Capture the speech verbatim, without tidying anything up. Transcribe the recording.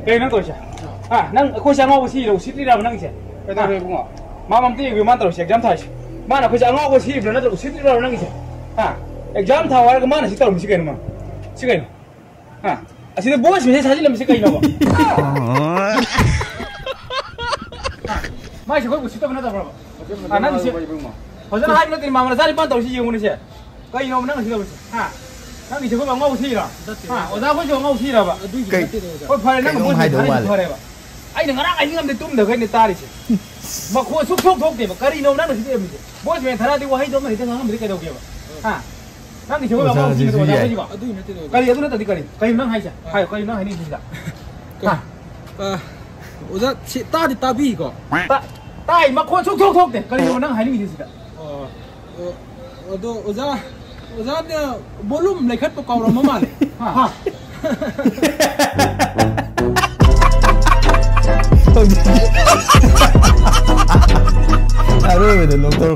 ꯀꯩꯅꯣ ꯅꯪ ꯇꯧꯔꯤꯁꯦ? ꯍꯥ? ꯅꯪ ꯑꯩꯈꯣꯏꯁꯦ ꯑꯉꯥꯎꯕ ꯁꯤꯔꯤꯔꯣ? ꯎꯁꯤꯠꯇ꯭ꯔꯤꯔꯕ ꯅꯪꯒꯤꯁꯦ? ꯀꯩꯗꯧꯔꯦ ꯏꯕꯨꯡꯉꯣ? ꯃꯥ ꯑꯝꯇ ꯌꯦꯡꯕꯤꯌꯨ, ꯃꯥꯅ ꯇꯧꯔꯤꯁꯦ ꯑꯦꯛꯖꯥꯝ ꯊꯥꯔꯤꯁꯦ꯫ ꯃꯥꯅ ꯑꯩꯈꯣꯏꯁꯦ ꯑꯉꯥꯎꯕ ꯁꯤꯔꯤꯕ꯭ꯔꯥ ꯅꯠꯇ꯭ꯔꯒ ꯎꯁꯤꯠꯇ꯭ꯔꯤꯕ꯭ꯔꯥ ꯅꯪꯒꯤꯁꯦ? ꯍꯥ? ꯑꯦꯛꯖꯥꯝ ꯊꯥꯎ ꯍꯥꯏꯔꯒ ꯃꯥꯅ ꯁꯤ ꯇꯧꯔꯝꯃꯤꯁꯤ ꯀꯩꯅꯣ ꯃꯥ? ꯁꯤ ꯀꯩꯅꯣ? ꯍꯥ? ꯑꯁꯤꯗ ꯚꯣꯏꯁ ꯃꯦꯁꯦꯖ ꯊꯥꯖꯤꯜꯂꯝꯃꯤꯁꯤ ꯀꯩꯅꯣꯕ? ꯍꯥ? ꯃꯥꯏꯁꯦ ꯑꯩꯈꯣꯏ ꯎꯁꯤꯠꯇꯕ ꯅꯠꯇꯕ꯭ꯔꯕ? ꯍꯥ, ꯅꯪꯒꯤꯁꯦ ꯐꯖꯅ ꯍꯥꯏꯕ ꯅꯠꯇꯦ, ꯃꯥ ꯃꯆꯥꯅꯤꯄꯥꯅ ꯇꯧꯔꯤꯁꯤ ꯌꯦꯡꯉꯨꯅꯦꯁꯦ꯫ ꯀꯩꯅꯣꯕ ꯅꯪ ꯁꯤ ꯇꯧꯔꯤꯁꯦ? ꯍꯥ? ꯅꯪꯒꯤꯁꯦ ꯑꯩꯈꯣꯏ ꯑꯉꯥꯎꯕ ꯊꯤꯔꯤꯔꯣ? ꯅꯠꯇꯦ, ꯍꯥ? ꯅꯠꯇꯦ꯫ ꯑꯣꯖꯥ ꯑꯩꯈꯣꯏꯁꯨ ꯑꯉꯥꯎꯕ ꯊꯤꯔꯕ? ꯑꯗꯨꯒꯤ ꯀꯩ? ꯅꯠꯇꯦ, ꯑꯣꯖꯥ꯫ ꯍꯣꯏ, ꯐꯔꯦ, ꯅꯪ ꯀꯩꯅꯣꯝ ꯚꯣꯏꯁ ꯍꯥꯏꯗꯧ ꯊꯥꯔꯛꯏꯁꯦ ꯃꯥꯜꯂꯦ꯫ ꯐꯔꯦꯕ꯫ ꯑꯩꯅ ꯉꯔꯥꯡ ꯑꯍꯤꯡ ꯑꯃꯗꯤ ꯇꯨꯝꯗꯈꯩꯅꯦ ꯇꯥꯔꯤꯁꯦ꯫ ꯃꯈꯣꯟ ꯁꯨꯛꯊꯣꯛ ꯊꯣꯛꯇꯦꯕ꯫ ꯀꯔꯤꯅꯣꯕ ꯅꯪꯅ ꯁꯤ ꯇꯧꯔꯝꯃꯤꯁꯦ? ꯚꯣꯏꯁ ꯃꯦꯁꯦꯖ ꯊꯥꯔꯛꯑꯗꯤ ꯋꯥꯍꯩꯗꯣ ꯑꯃ ꯍꯦꯛꯇ ꯉꯥꯡꯉꯝꯕꯗꯤ ꯀꯩꯗꯧꯒꯦꯕ? ꯍꯥ? ꯅꯪꯒꯤꯁꯦ ꯑꯩꯈꯣꯏ ꯑꯉꯥꯎꯕ ꯊꯤꯔꯤꯔꯣ, ꯑꯣꯖꯥ ꯑꯣꯖꯥ ꯑꯣꯏꯁꯤꯕꯣ? ꯑꯗꯨꯒꯤ ꯅꯠꯇꯦ, ꯑꯣꯖꯥ꯫ ꯀꯔꯤ ꯑꯗꯨ ꯅꯠꯇ꯭ꯔꯗꯤ ꯀꯔꯤ? ꯀꯔꯤꯅꯣ ꯅꯪ ꯍꯥꯏꯁꯦ? ꯍꯥꯏꯌꯣ, ꯀꯔꯤꯅꯣ ꯅꯪ ꯍꯥꯏꯅꯤꯡꯉꯤꯁꯤꯗ? ꯍꯥ? ꯑ, ꯑꯣꯖꯥ, ꯁꯤ ꯇꯥꯗꯤ ꯇꯥꯕꯤꯀꯣ? ꯇꯥ-, ꯇꯥꯏ, ꯃꯈꯣꯟ ꯁꯨꯛꯊꯣꯛ ꯊꯣꯛꯇꯦ꯫ ꯀꯔꯤꯅꯣ ꯅꯪ ꯍꯥꯏꯅꯤꯡꯉꯤꯁꯤꯗ? ꯑꯣ, ꯑꯣ, ꯑꯗꯣ ꯑꯣꯖꯥ, ꯑꯣꯖꯥꯅ ꯕꯣꯂꯨꯝ ꯂꯩꯈꯠꯄ ꯀꯥꯎꯔꯝꯕ ꯃꯥꯜꯂꯦ꯫ ꯍꯥ? ꯍꯥ? ꯑꯔꯣꯏꯕꯗ ꯅꯣꯛꯇꯧꯔꯛꯄ꯫